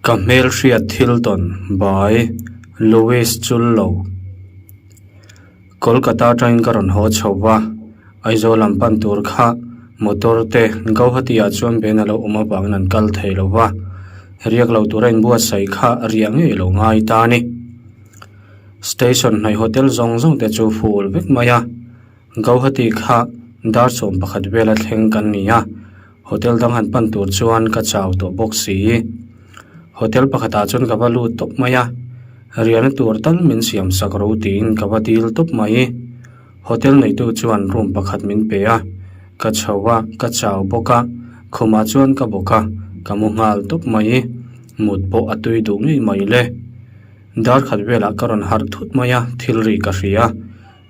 Ka hmelhriat thil tawn by Louis Chullo. Kolkata atangin ka rawn haw chho va, Aizawl lam pan tur kha motor te Guwahati ah chuan ben a lo awm avangin an kal thei lo va, riak lo tura inbuatsaih kha riah ngei lo ngai ta a ni. Station hnaih hotel zawng zawng te chu full vek mai a. Guwahati kha dar 11 vela thleng kan ni a, hotel dang han pan tur chuan ka chau tawh bawk si. Hotel pakhatah chuan ka va lut tawp mai a, riahna tur tal min siam sak ro tiin ka va dil tawp mai. Hotel neitu chuan room pakhat min pe a, ka chho a, ka chau bawk a, khumah chuan ka bawk a, ka mu nghal tawp mai. Mut pawh a tui duh ngei mai le. Dar khat velah ka rawn harh thut mai a, thil ri ka hria.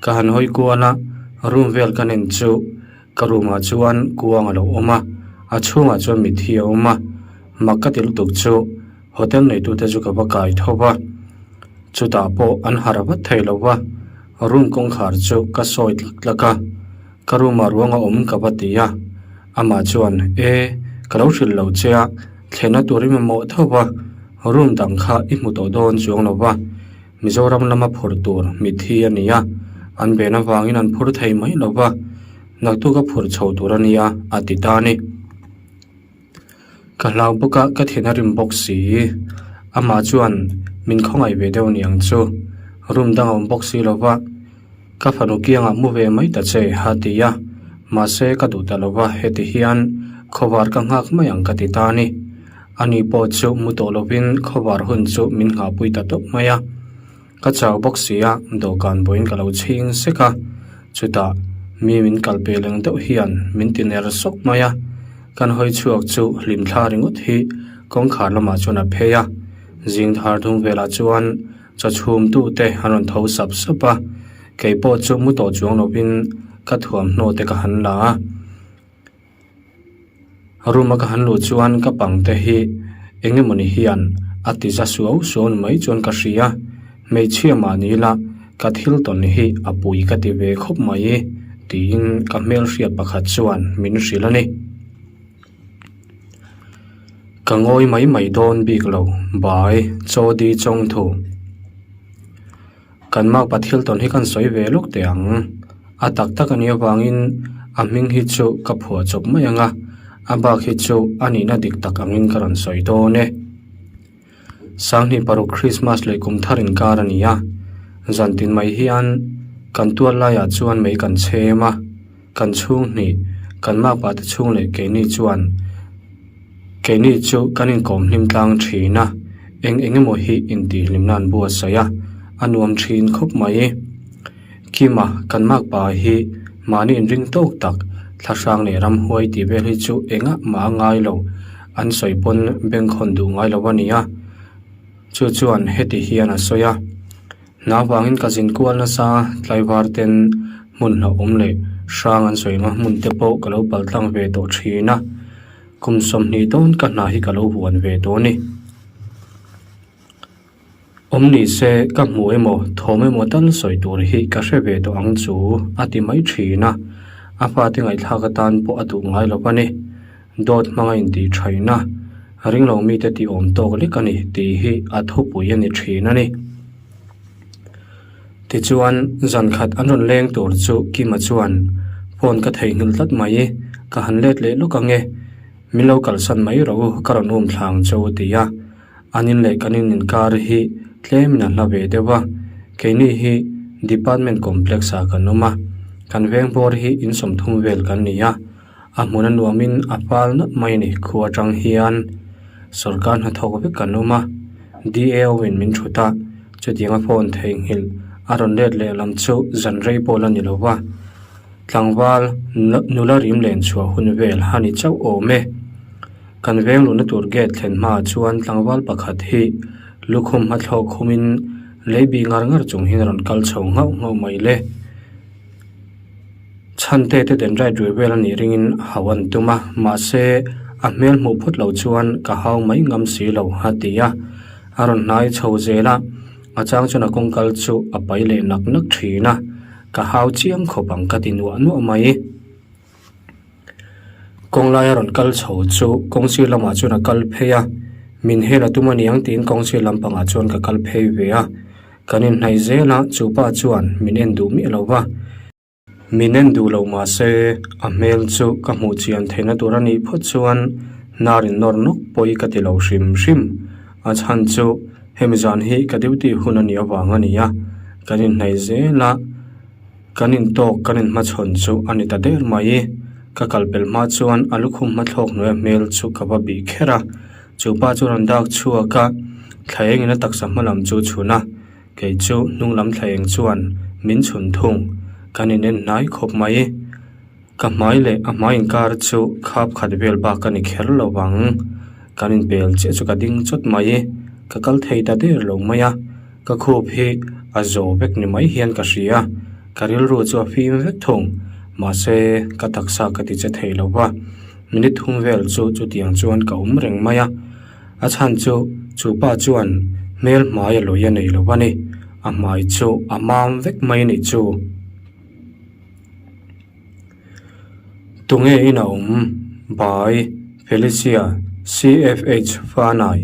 Ka han hawi kual a, room vel ka nen chu ka room ah chuan kuang a lo awm a, a chhungah chuan mitthi a awm a, mak ka ti lutuk chu hotel neitute chu ka va kai tho va, chutah pawh an harh vat thei lo va, room kawngkhar chu ka sawi tlak tlak a, ka room ah ruang a awm ka va ti a, amah chuan e ka lo hrilh lo che a, thlenna tur i mamawh tho va, room dang kha i hmu tawh dawn chuang lo va. Mizoram lama phur tur mitthi a ni a, an ben avangin an phur thei mai lo va, naktuk a phur chho tur a nia a ti ta a ni. Ka hlau bawk a, ka thin a rim bawk si. Amah chuan min khawngaih ve deuh niang chu, room dang a awm bawk si lo va, ka fanu kiangah mu ve mai ta che a ti a, mahse ka duh ta lo va, heti hian khawvar ka nghak mai ang ka ti ta a ni. Ani pawh chu mu tawh lovin khawvar hun chu min nghahpui ta tawp mai a. Ka chau bawk si a, dawhkan buaiin ka lo chhing sek a. Chutah mi min kal pe leng deuh hian min ti ner sawk mai a. Kan hawi chhuak chu hlim thla ringawt hi kawngkhar lamah chuan a phei a. Zing thar dung velah chuan chaw chhum tu te an rawn tho sap sap a. Kei pawh chu mu tawh chuang lovin ka thuamhnaw te ka han la a. Room a ka han luh chuan ka pang te hi eng emawni hian a ti za suau suau ni mai chuan ka hria hmeichhia mahni ila ka thil tawn hi a pui ka ti ve khawp mai tiin ka hmelhriat pakhat chuan min hrilh a ni. Ka ngawi mai mai dawn bik lo bai chaw di chawng thu. Kan makpa thil tawn hi kan sawi ve lawk teh ang. A tak tak a nih avangin a hming hi chu ka phuah chawp mai ang a, a bak hi chu a nihna dik tak angin ka rawn sawi dawn e. Sanghnih paruk Krismas leh kum thar inkar a ni a, zan tin mai hian kan tual laiah chuan mei kan chhem a, kan chhung hnih, kan makpa te chhung leh keini chuan keini chu kan inkawm hlim tlang thin a, eng eng emaw hi intihhlimna an buatsaih a, a nuam thin khawp mai. Kima kan makpa hi mahni inring tawk tak, thlahrang leh ramhuai tih vel hi chu engah mah a ngai lo, an sawi pawn bengkhawn duh ngai lo a ni a, chu chuan heti hian a sawi a. Hna vangin ka zin kual nasa tlaivar ten hmun hlauhawm leh hrang an sawi anga hmun te pawh ka lo pal tlang ve tawh thin a, kum 20 dawn ka hna hi ka lo huan ve tawh a ni. Awm ni se ka hmu emaw thawm emaw tal sawi tur hi ka hre ve tawh ang chu a ti mai thin a, a fate ngaihthlak atan pawh a duh ngai lo a ni. Dawt hmanga intih thaina ringlo mite tih awm tawk lek a ni tih hi a thupui a ni thin a ni. Tichuan, zan khat an rawn leng tur chu Kima chuan phone ka theihnghilh tlat mai, ka han let leh lawk ange, min lo kalsan mai rawh u, ka rawn um thlang che u ti a. An in leh kan in inkar hi tlemin a hla ve deuh a, keini hi department complex ah kan awm a, kan veng bawr hi in 30 vel kan ni a. A hmun a nuamin a fal nalh mai a ni khua atang hian sawrkar hnathawk vek kan awm a DAO in min thut a chutiang a phone theihnghilh a rawn let leh lam chu zan rei pawh la ni lo va tlangval nula rim len chhuah hun vel a ni chauh awm e kan veng luhna tur gate thlen hmaah chuan tlangval pakhat hi lukhum hmathlawk khumin lei bih ngar ngar chung hian a rawn kal chho nghauh nghauh mai le. Chhante te den right rui vel a nih ringin hau an tum a, mahse a hmel hmuh phut lo chuan ka hau mai ngam si lo a ti a, a rawn hnai chho zel a, a chang chuan a kawng kal chu a pai leh nak nak thin a, ka hau chiang khawp ang ka ti nuah nuah mai. Kawng lai a rawn kal chho chu kawng sir lamah chuan a kal phei a. Min hel a tum aniang tiin kawngchhir lampangah chuan ka kal phei ve a, kan inhnaih zel a, chu pa chuan min en duh miah lo va. Min en duh lo mah se a hmel chu ka hmuh chian theihna tur a nih phawt chuan hnar in nawr nawk pawi ka ti lo hrim hrim. A chhan chu hemi zan hi ka duty hun a nih avang a ni a, kan inhnaih zel a, kan intawk kan inhmachhawn chu a ni ta der mai. Ka kal pel hma chuan a lukhum hmathlawk hnuaia hmel chu ka va bih kher a, chu pa chu rawn dak chhuak a, thla engin a taksa hma lam chu chhun a. Kei chu hnung lam thlaeng chuan min chhun thung, kan in en hnai khawp mai. Ka hmai leh a hmai inkar chu khap khat vel bak a ni kher lo vang. Kan in pel chiah chu ka ding chawt mai, ka kal thei ta der lo mai a, ka khup hi a zo vek ni mai hian ka hria, ka rilru chu a fim vek thung, mahse ka taksa ka ti che thei lo va, minute thum vel chu chutiang chuan ka awm reng mai a. A chhan chu chu pa chuan hmel hmai a lawi a nei lo a ni. A hmai chu a mam vek mai a nih chu. Tunge in a awm? By Felicia CFH Fanai.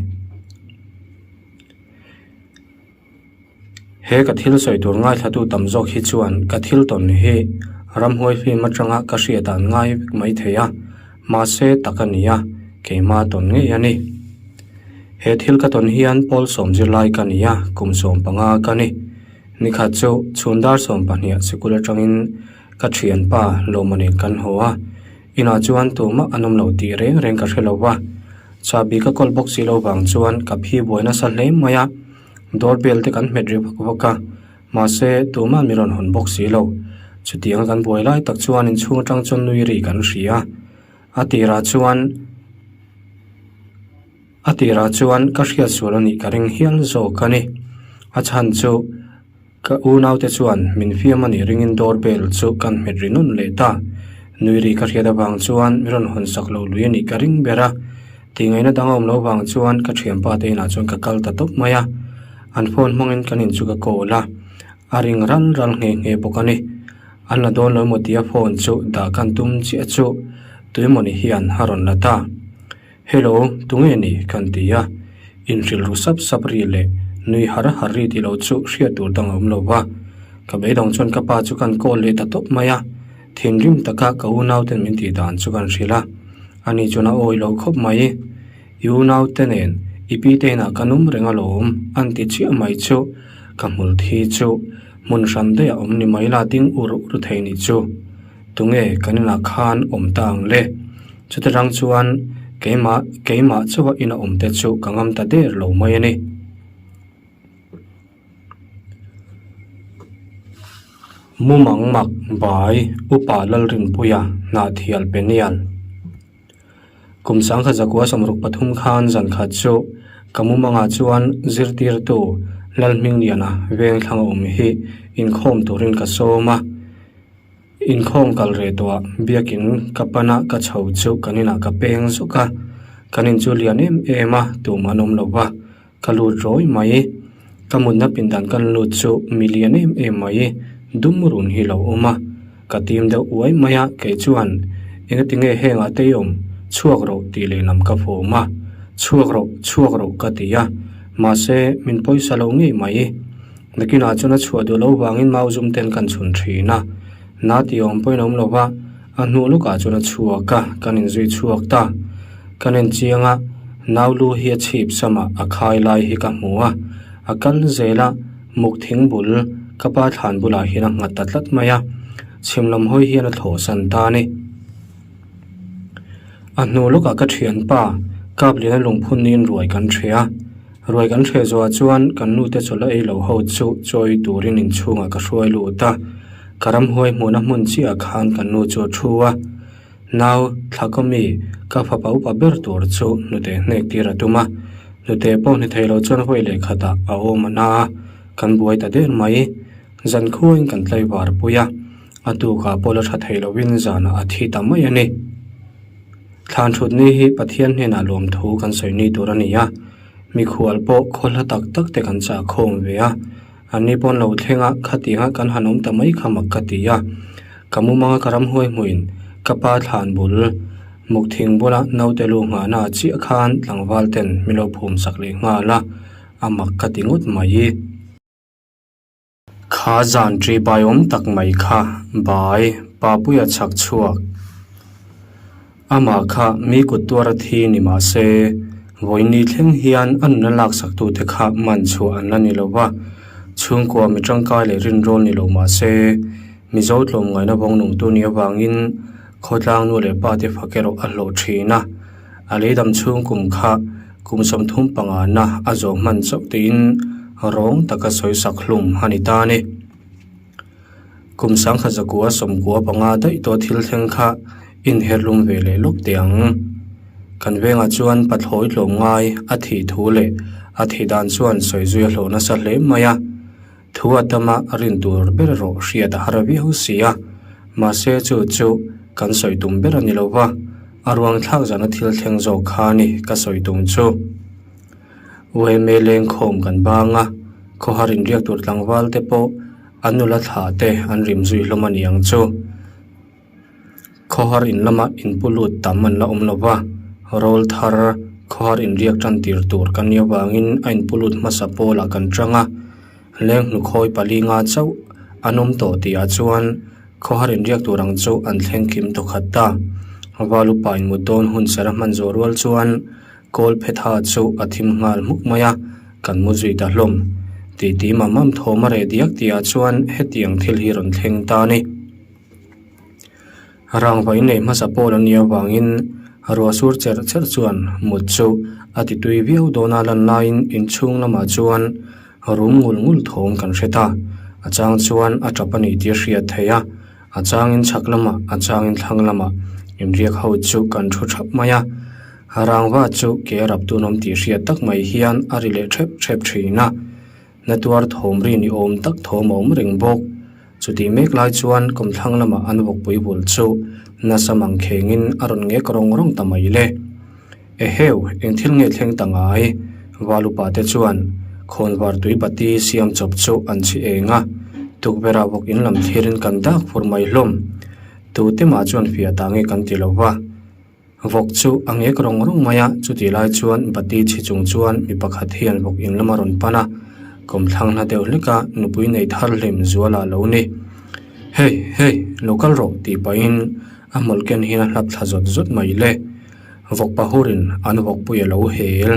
He ka thil sawi tur ngaithlatu tam zawk hi chuan ka thil tawn hi ramhuai film atanga ka hriat an ngai vek mai thei a, mahse tak a ni a, keimah tawn ngei a ni. He thil ka tawn hian pawl sawm zirlai ka ni a, kum 15 ka ni. Nikhat chu chhun dar 12 sikul atangin ka thianpa Lawma nen kan haw a, inah chuan tumah an awm lo tih reng reng ka hre lo va, chahbi ka kawl bawk si lo vang chuan ka phi buai nasa hle mai a. Door bell te kan hmet ri vak vak a, mahse tumah mi rawn hawn bawk si lo. Chutianga kan buai lai tak chuan inchhung atang chuan nui ri kan hria a, a tirah chuan a tirah chuan ka hriat sual a nih ka ring hial zawk a ni. A chhan chu ka unaute chuan min fiam a nih ringin door bell chu kan hmet ri nawn leh ta. Nui ri ka hriat avang chuan mi rawn hawn sak lo lui a nih ka ring ber a. Tingaihna dang a awm loh vang chuan ka thianpa te inah chuan ka kal ta tawp mai a, an phone hmangin kan in chu ka call a, a ring ral ral nghe nghe bawk a ni. An la dawn lo emaw tia phone chu dah kan tum chiah chu tuemawni hian a rawn la ta. Hello, tunge ni? kan ti a, inhrilh ru sap sap ri leh nui har har ri tih loh chu hriat tur dang a awm lo va. Ka beidawng chuan ka pa chu kan call leh ta tawp mai a. Thinrim taka ka unauten min tih dan chu kan hrilh a, ani chuan a awi lo khawp mai. I unaute nen i pi te inah kan awm reng alawm an ti chiah mai chu ka hmul thi chu hmun hran daih a awm ni mai la ding ur ur thei nih chu. Tunge kan inah khan awm ta ang le? Chuti rang chuan keimah keimah chauha ina awm te chu ka ngam ta der lo mai a ni. Mumang mak bai Upa Lalrinpuia Hnahthial Penial Kum sangkhat zakua 63 khan zan khat chu ka mumangah chuan zirtirtu Lalhmingliana vengthlang a awm hi inkhawm turin ka sawm a. Inkhawm kal reh tawhah biakin ka pana ka chho chu kan inah ka peng zuk a, kan in chu lian em em a, tumah an awm lo va, ka lut rawi mai. Ka mutna pindan kan lut chu mi lian em em mai, dum run hi lo awm a, ka tim deuh uai mai a, kei chuan engati nge hengah te i awm, chhuak rawh tih lehlam ka fawm a, chhuak rawh, chhuak rawh ka ti a, mahse min pawisa lo ngei mai. Nakinah chuan a chhuah duh loh vangin mau zum ten kan chhun thin a, na tih awm pawhin a awm lo va, a hnu lawkah chuan a chhuak a, kan inzui chhuak ta. Kan en chiang a, nau lu hi a chhip samah a khai lai hi ka hmu a, a kal zel a, muk thing bul ka pa thlan bulah hian a nghat ta tlat mai a, chhim lam hawi hian a thlawhsan ta a ni. A hnu lawkah ka thianpa Kapliana lungphun niin ruai kan ṭheh a, ruai kan ṭheh zawhah chuan kan nute chawlh a ei lo ho chu chawi turin inchhungah ka hruai lut a, ka ramhuai hmuhna hmun chiahah khan kan nu chu a thu a, nau Thlakawmi ka fapa upa ber tur chu hnute hnek tir a tum a, hnute pawh hni thei lo chuan vawi leh khatah a awm a na a, kan buai ta der mai. Zan khuain kan tlaivar pui a. A tukah pawh la tha thei lovin zanah a thi ta mai a ni. Thlan thut ni hi Pathian hnenah lawmthu kan sawi ni tur a ni a, mikhual pawh khaw hla tak tak te kan chah khawm ve a, anni pawn lo thleng a khatianga kan han awm ta mai kha mak ka ti a. Ka mumanga ka ramhuai hmuin ka pa thlan bul. Mukthing bula naute lu nghahna ah chiah khan tlangval ten min lo phum sak leh nghal a, a mak ka ti ngawt mai. Kha zan ṭi bai awm tak mai kha bai Papuia chhak chhuak. Amah kha mi kut tuar a thi ni mah se, vawiin thleng hian a nuna laksaktute kha man chhuah an la ni lo va, chhungkua mi tangkai leh rinrawl ni lo mah se, Mizo tlawmngaihna vawng nungtu nih avangin khawtlang nu leh pa te fak erawh a hlawh thin a. A leidam chhung kum kha kum 35 na a zawh hman chauh tiin rawng taka sawi sak hlum a ni ta a ni. Kum sangkhat zakua 95 daih tawh thil thleng kha inherlum ve leh lawk teh ang. Kan vengah chuan pathlawi tlawm ngai a thih thu leh a thih dan chuan sawi zui a hlawh nasa hle mai a. Thu a tama a rin tur ber erawh hriat a har viau si a, mahse chu chu kan sawi tum ber a ni lo va, a ruang thlak zana thil thleng zawk kha a ni ka sawi tum chu. UMA lengkhawm kan bang a, khawhar inriak tur tlangval te pawh an nula thlah te an rim zui hlawm a ni ang chu. Khawhar in lama inpu lut tam an la awm lo va, rawl thar khawhar inriak tan tir tur kan nih avangin a inpu lut hmasa pawlah kan chang a, leng hnukhawi pali nga chauh an awm tawh tihah chuan khawhar inriak tur ang chu an thleng kim thawkhat ta. Val upa inmut dawn hun serh a hman zawh rual chuan Kawl phetha chu a thim nghal hmuk mai a, kan mu zui ta hlawm. Titi mam mam thawm a reh diak tihah chuan hetiang thil hi rawn thleng ta a ni. Rangva innei hmasa pawl an nih avangin ruah sur cherh cherh chuan mut chu a ti tui viau dawn a lan laiin inchhung lamah chuan rum ngul ngul thawm kan hre ta. A chang chuan a tap a ni tih a hriat theih a, a changin chhak lamah a changin thlang lamah inriak ho chu kan thu thap mai a. Rangva chu ke a rap tun awm tih hriat tak mai hian a ri leh thep thep thin a. Na tuar thawm ri ni awm tak thawm a awm reng bawk. Chutih mek lai chuan kawmthlang lamah an vawkpui bul chu nasa mang khengin a rawn ngek rawng rawng ta mai le. Eheu, eng thil nge thleng ta ngai? Val upa te chuan khawnvar tui bati siam chawp chu an chhi eng a, tukverh ah vawk in lam thlirin kan dak fur mai hlawm. Tute mah chuan fiah ta nge kan ti lo va. Vawk chu a ngek rawng rawng mai a, chutih lai chuan bati chhi chung chuan mi pakhat hian vawk in lam a rawn pan a, kawmthlang hla deuh hlek a nupui nei thar hlim zual ah lo ni. Hey, hey, lo kal rawh tih pahin a hmawlh ken hian a hlap thla zawt zawt mai le. Vawk pahurin an vawkpui a lo hel,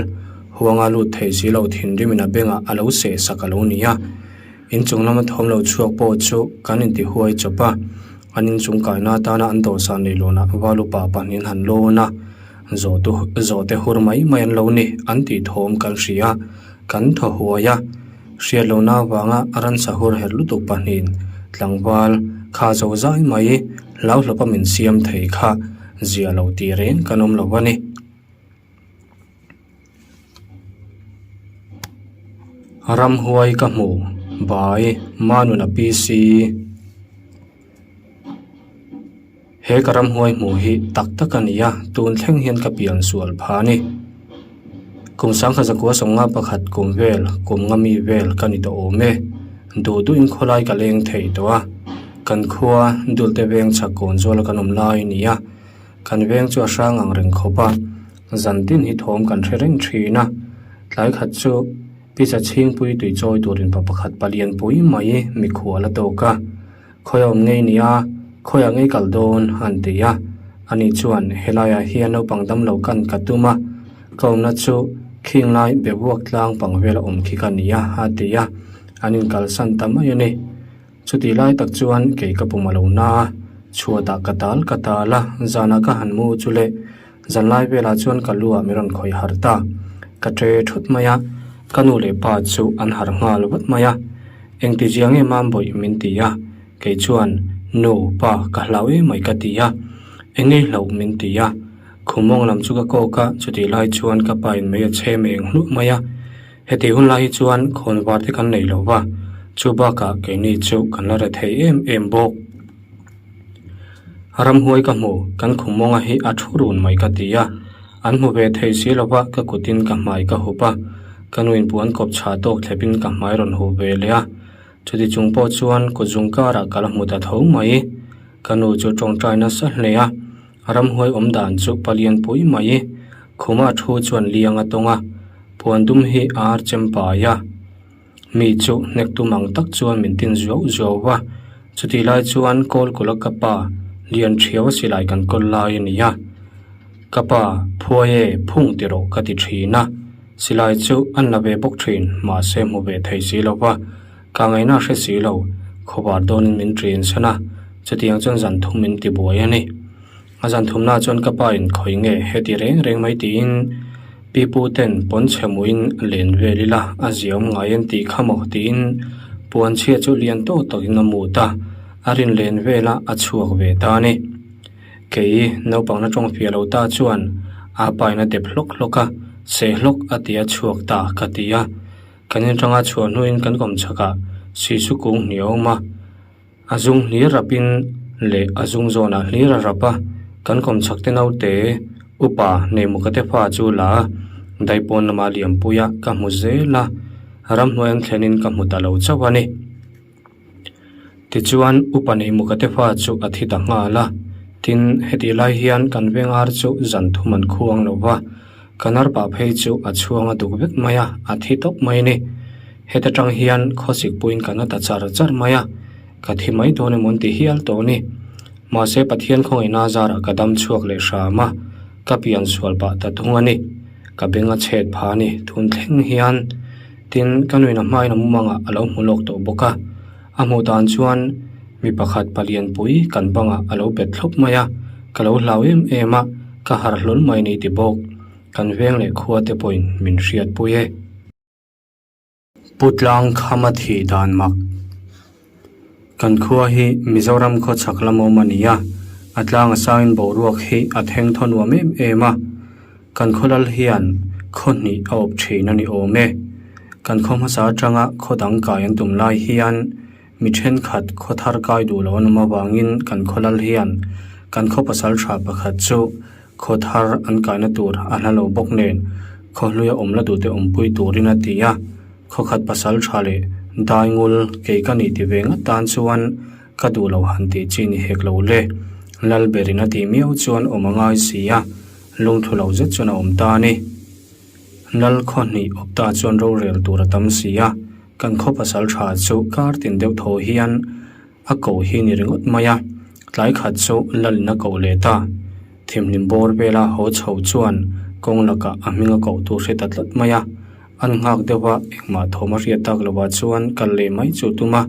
huanga lut thei si lo thinrimin a bengah a lo seh sak a lo ni a. Inchung lama thawm lo chhuak pawh chu kan intihuai chawp a. An inchung kaina atana an dawhsan nei lawnah val upa pahnihin han lawn a, zawhtu zawhte hur mai mai an lo ni an tih thawm kan hria a, kan thaw huai a. Hriat lohna avanga ransa hur herh lutuk pahnihin tlangval kha zo zai mai hlauhlawpa min siam thei kha zia lo tih reng kan awm lo a ni. Ramhuai ka hmu bai Manuna PC He ka ramhuai hmuh hi tak tak a ni a, tun thleng hian ka pian sual pha a ni. Kum 1991 kum vel, kum nga mi vel ka ni tawh awm e. Duh duhin khawlai ka leng thei tawh a, kan khua Dulte veng chhak kawn zuala kan awm lai a ni a. Kan veng chu a hrang ang reng khawp a, zan tin hi thawm kan hre reng thin a. Tlai khat chu pizza chhingpui tui chawi turin pa pakhat palian pui mai mikhual a tawk a, Khawi a awm ngei nia, khawi ah ngei kal dawn an ti a. Ani chuan helaiah hian naupang damlo kan ka tum a, ka awmna chu khing lai bebuak tlang pang vel a awm khi ka nia a ti a, an inkalsan ta mai a ni. Chutih lai tak chuan kei ka pum a lo na a, chhuatah ka tal ka tal a, zanah ka han mu chu le zanlai velah chuan ka lu ah min rawn khawih harh ta. Ka ṭe thut mai a, ka nu leh pa chu an harh nghal vat mai a. Engti zia nge mam bawih min ti a, kei chuan nu, pa ka hlau em mai ka ti a, eng ngei hlauh min ti a. Khum mawng lam chu ka kawk a, chutih lai chuan ka pa in mei a chhem eng hluh mai a. Heti hun lai hi chuan khawn var te kan nei lo va, chu bakah keini chu kan la re thei em em bawk. Ramhuai ka hmu, kan khum mawnga hi a thu run mai ka ti a, an hmu ve thei si lo va, ka kutin ka hmai ka hup a, ka nuin puan kawp chhah tawk thlepin ka hmai rawn hup ve leh a, chuti chung pawh chuan kut zung karah ka la hmu ta tho mai. Ka nu chu tawngtai nasa hle a. Ramhuai awm dan chu palian pui mai. Khuma thu chuan liang a tawng a, puan dum hi a ar chem pai a. Mi chu hnek tum ang tak chuan min tin zuau zuau va, chutih lai chuan kawl kawlh a ka pa lian thiau a silai kan kawl lai a ni a. Ka pa, phuai e, phung ti rawh ka ti thin a. Silai chu an la ve bawk thin, mahse hmu ve thei si lo va, ka ngaihna a hre si lo, khawvar dawnin min ṭin san a, chutiang chuan zan thum min ti buai a ni. A zan thumna chuan ka pa in khawi nge heti reng reng mai tiin pi pu ten pawn chhe muin len vel ila a ziaawm ngai an tih kha maw tiin puan chhia chu lian tawk takin a mut a, a rin len vela a chhuak ve ta a ni. Kei naupang na tawng fiah lo ta chuan a pa in a dep hlawk hlawk a, seh hlawk a ti a chhuak ta ka ti a. Kan inṭanga chhuah hnuin kan kawm chhakah Sisu kung hnih a awm a. A zung hlir rapin leh a zung zawnah hlir a rap a, kan kawmchhak te naute upa Neimuka te fa chu la a, daipawn lama liampuia ka hmu zel a, ramhnuai an thlenin ka hmu ta lo chauh a ni. Tichuan upa Neimuka te fa chu a thi ta nghal a, tin hetih lai hian kan vengar chu zan thum an khuang lo va, kan arpa phei chu a chhuang a duk vek mai a, a thi tawp mai a ni. Heta tang hian khawsik puiin ka na ta char char mai a, ka thi mai dawn emaw an ti hial tawh a ni. Mahse Pathian khawngaihna zarah ka dam chhuak leh hram a, ka pian sual pah ta thung a ni. Ka beng a chhet pha a ni tun thleng hian. Tin, ka nuin a hmain a mumangah a lo hmu lawk tawh bawk a. A hmuh dan chuan mi pakhat palian pui kan bangah a lo bet thlawp mai a, ka lo hlau em em a, ka harh hlawl mai a ni ti bawk. Kan veng leh khua te pawhin min hriatpui e. Pu Tlang Khama thih dan mak. Kan khua hi Mizoram khaw chhak lam awm a ni a, a tlang a sangin boruak hi a theng thaw nuam em em a. Kan khaw lal hian khaw hnih a awp thin a ni awm e. Kan khaw hmasa atanga khaw dang kai an tum lai hian mi thenkhat khaw thar kai duh lo an awm avangin kan khaw lal hian kan khaw pasal tha pakhat chu Khaw thar an kaina tur a hla lo bawk nen khaw hluia awm la duhte awmpui turin a ti a, khaw khat pasal tha leh daingul kei ka nih ti ve ngat tan chuan ka duh lo han tih chi ni hek lo le. Lalberin a tih miau chuan awm a ngai si a, lungthlu lo zet chuan a awm ta a ni. Lal khaw hnih awp ta chuan rorel tur a tam si a, kan khaw pasal tha chu kar tin deuh thaw hian A ko hi ni ringawt mai a, tlai khat chu Lalin a koh leh ta. Thimhlim bawr vela haw chho chuan kawng lakah a hming a koh tur hre ta tlat mai a. An nghak deuh a, engmah thawm a hriat tak lovah chuan kal leh mai chu tum a.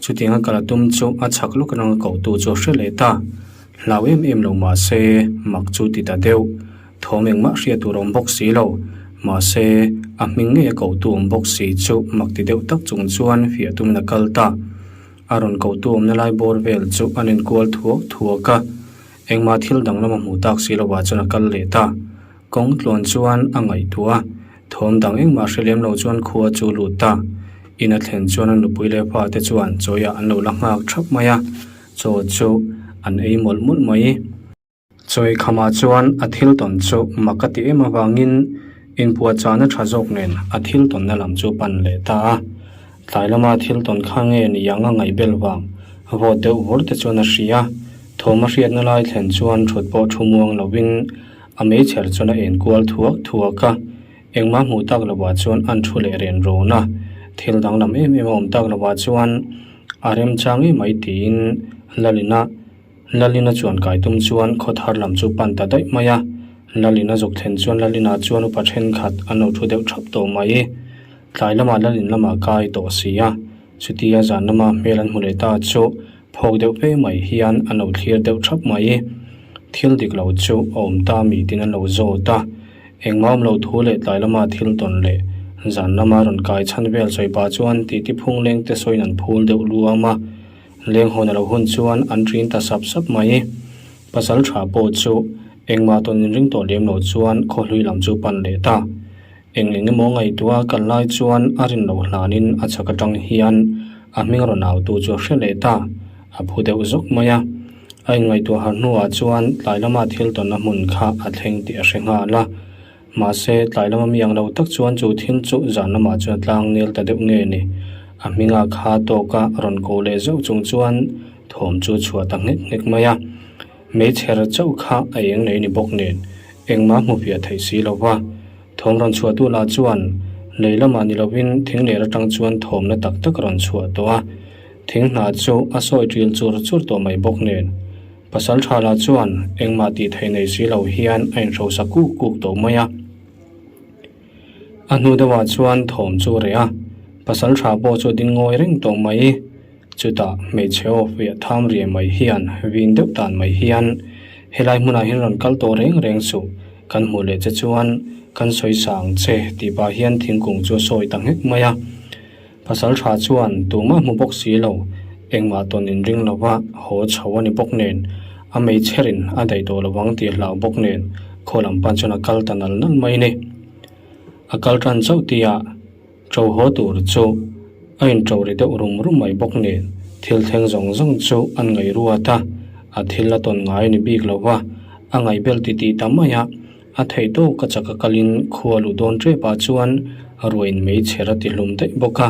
Chutiang a kal a tum chu a chhak lawk atanga koh tu chu a hre leh ta. Hlau em em lo mahse mak chu ti ta deuh. Thawm engmah hriat tur a awm bawk si lo. Mahse a hming ngei a koh tu awm bawk si chu mak ti deuh tak chung chuan fiah tumin a kal ta. A rawn kohtu awmna lai bawr vel chu an inkual thuak thuak a, engmah thil danglam a hmuh tak si lovah chuan a kal leh ta. Kawng tluan chuan a ngaihtuah a, thawm dang engmah hre lem lo chuan khua chu lut ta. In a thlen chuan a nupui leh pa te chuan chawiah an lo la nghak thap mai a, chaw chu an ei mawlh mawlh mai. Chawi khamah chuan a thil tawn chu mak a ti em avangin inpuahchahna tha zawk nen a thil tawnna lam chu pan leh ta a. Tlai lama thil tawn kha nge ni ang a ngaihbel vang vawt deuh vur te chuan a hria. Thawm a hriatna lai thlen chuan thut pawh thu muang lovin a meichher chuan a enkual thuak thuak a. Engmah hmuh tak lovah chuan an thu leh ren rawn a. Thil danglam em em a awm tak lovah chuan a remchang em mai tiin Lalina Lalina chuan kai tum chuan khaw thar lam chu pan ta daih mai a. Lalina zuk thlen chuan Lalina chuan upa thenkhat an lo thu deuh thap tawh mai. Tlai lamah Lalin lamah kai tawh si a, chutia zan lama hmel an hmu leh ta chu phawk deuh fe mai hian an lo thlir deuh thap mai. Thil dik lo chu a awm ta mi tin an lo zawt a. Engmah awm lo thu leh tlai lama thil tawn leh zan lama rawn kai chhan vel sawi pah chuan titi phung leng te sawiin an phul deuh luam a. Lenghawn a lo hun chuan an ṭin ta sap sap mai. Pasal ṭha pawh chu engmah tawn inring tawh lem lo chuan khawhlui lam chu pan leh ta. Eng eng emaw ngaihtuah a kal lai chuan a rin loh hlanin a chhak aṭang hian a hming rawn autu chu a hre leh ta. A phu deuh zawk mai a. A inngaihtuah har hnuah chuan tlai lama thil tawnna hmun kha a thleng tih a hre nghal a. Mahse, tlai lama mi ang lo tak chuan chu thil chu zan lamah chuan a tlang nel ta deuh nge ni. A hminga kha tawka rawn ko leh zeuh chung chuan thawm chu chhuah ta nghek nghek mai a. Meichher chauh kha a eng nei ni bawk nen engmah hmu fiah theih si lo va. Thawm rawn chhuahtu lah chuan lei lamah ni lovin thing ler atang chuan thawmna tak tak a rawn chhuah tawh a. Thing hna chu a sawi ṭil chur chur tawh mai bawk nen pasal tha lah chuan engmah tih theih nei si lo hian a inhrosa kuk kuk tawh mai a. A hnu deuhah chuan thawm chu a reh a, pasal tha pawh chu a ding ngawi reng tawh mai. Chutah hmeichhe aw fiah tham riai mai hian vin deuh tan mai hian, Helai hmunah hian rawn kal tawh reng reng suh, kan hmuh leh che chuan kan sawi sang che tih pah hian thingkung chu a sawi ta nghek mai a. Pasal tha chuan tumah hmu bawk si lo, engmah tawn inring lova haw chho a ni bawk nen, a meichherin a daih tawh lo ang tih hlau bawk nen khaw lam pan chuan a kal ta nal nal mai ni. A kal tan chauh tihah ṭo haw tur chu a inṭo ri deuh rum rum mai bawk nen thil thleng zawng zawng chu an ngaih ruat a, a thil a tawn ngai a ni bik lo va, a ngaihbel titih ta mai a. A theih tawk a chak a kalin khua luh dawn tep ah chuan ruain meichher a ti hlum daih bawk a,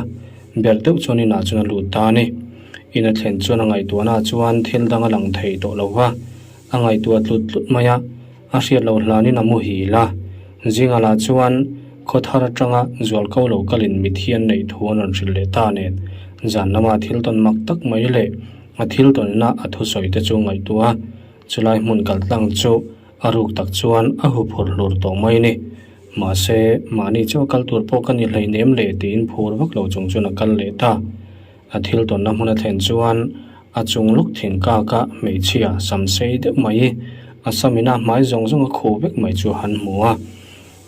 ber deuh chuan inah chuan a lut ta a ni. In a thlen chuan a ngaihtuahna ah chuan thil dang a lang thei tawh lo va, a ngaihtuah tlut tlut mai a, a hriat loh hlanin a muhil a. Zinga lah chuan khaw thar atanga zualko lo kalin mitthi an neih thu an rawn hrilh leh ta nen, zan lama thil tawn mak tak mai leh a thil tawnna a thusawi te chu ngaihtuah a, chulai hmun kaltlang chu A ruk tak chuan a huphurh hlur tawh mai a ni. Mahse, mahni chu a kal tur pawh ka ni hleinem le tiin phur vak lo chung chuan a kal leh ta. A thil tawnna hmun a thlen chuan a chung lawk thing kaka hmeichhia sam sei deuh mai, a samina hmai zawng zawng a khuh vek mai chu han hmu a.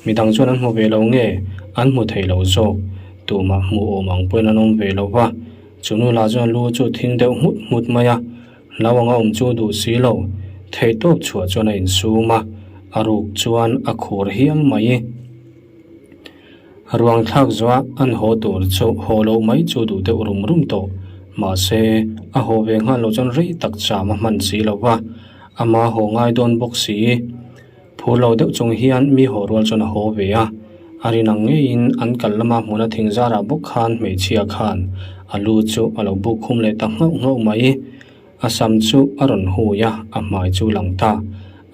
Midang chuan an hmu ve lo nge an hmu thei lo zawk? Tumah hmuh awm ang pawhin an awm ve lo va. Chu nu lah chuan lu chu thing deuh nghut nghut mai a. Hlau anga awm chu duh si lo, theih tawp chhuah chuan a insum a, a ruk chuan a khur hial mai. Ruang thlak zuah an haw tur chu haw loh mai chu duh deuh rum rum tawh. Mahse, a haw ve nghal loh chuan rei tak cham a hman si lo va, ama haw ngai dawn bawk si. Phur lo deuh chung hian mi haw rual chuan a haw ve a, a rin ang ngeiin an kal lama hmuna thing zarah bawk khan hmeichhia khan a lu chu a lo buk khum leh ta nghauh nghauh mai. A sam chu a rawn hui a, a hmai chu lang ta,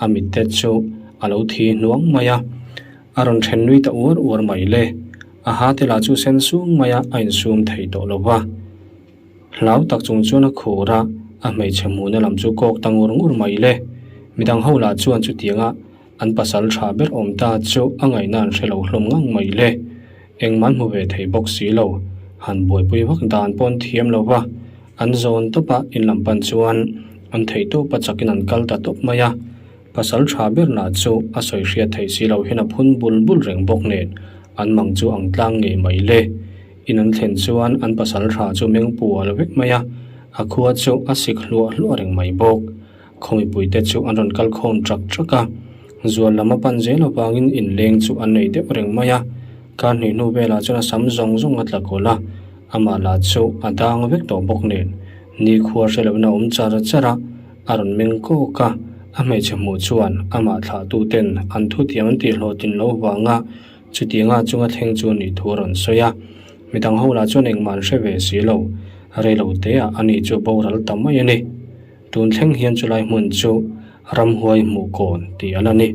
a mitte chu a lo thi hnuang mai a, a rawn then nui ta uar uar mai le. A ha te lah chu sen sung mai a, a insum thei tawh lo va. Hlau tak chung chuan a khur a, a hmeichhe hmuhna lam chu kawk ta ngur ngur mai le. Midang ho lah chuan chutianga an pasal tha ber awm ta chu a ngaihna an hre lo hlawm ngang mai le. Engmah an hmu ve thei bawk si lo. Han buaipui vak dan pawh an thiam lo va, an zawn tawp a, in lam pan chuan an theih tawp a chakin an kal ta tawp mai a. Pasal tha ber lah chu a sawi hriat theih si lo hian a phun bul bul reng bawk nen an mang chu ang tlang ngei mai le. In an thlen chuan an pasal tha chu meng pual vek mai a, a khua chu a sik hluah hluah reng mai bawk. Khawmipui te chu an rawn kal khawm trak trak a, zual lam a pan zel avangin inleng chu an nei deuh reng mai a. Kar hnih hnu velah chuan a sam zawng zawng a tla kawlh a, amah lah chu a dang vek tawh bawk nen nikhua hre lohna a awm char char a, a rawn meng kawk a, a hmeichhe hmuh chuan amah thlahtuten an thutiam an tihhlawhtlin loh vanga Chutianga chunga thleng chu nih thu a rawn sawi a, midang ho lah chuan engmah an hre ve si lo, reilo teah a ni chu boral ta mai a ni. Tun thleng hian chulai hmun chu ramhuai hmuh kawn tih a la ni.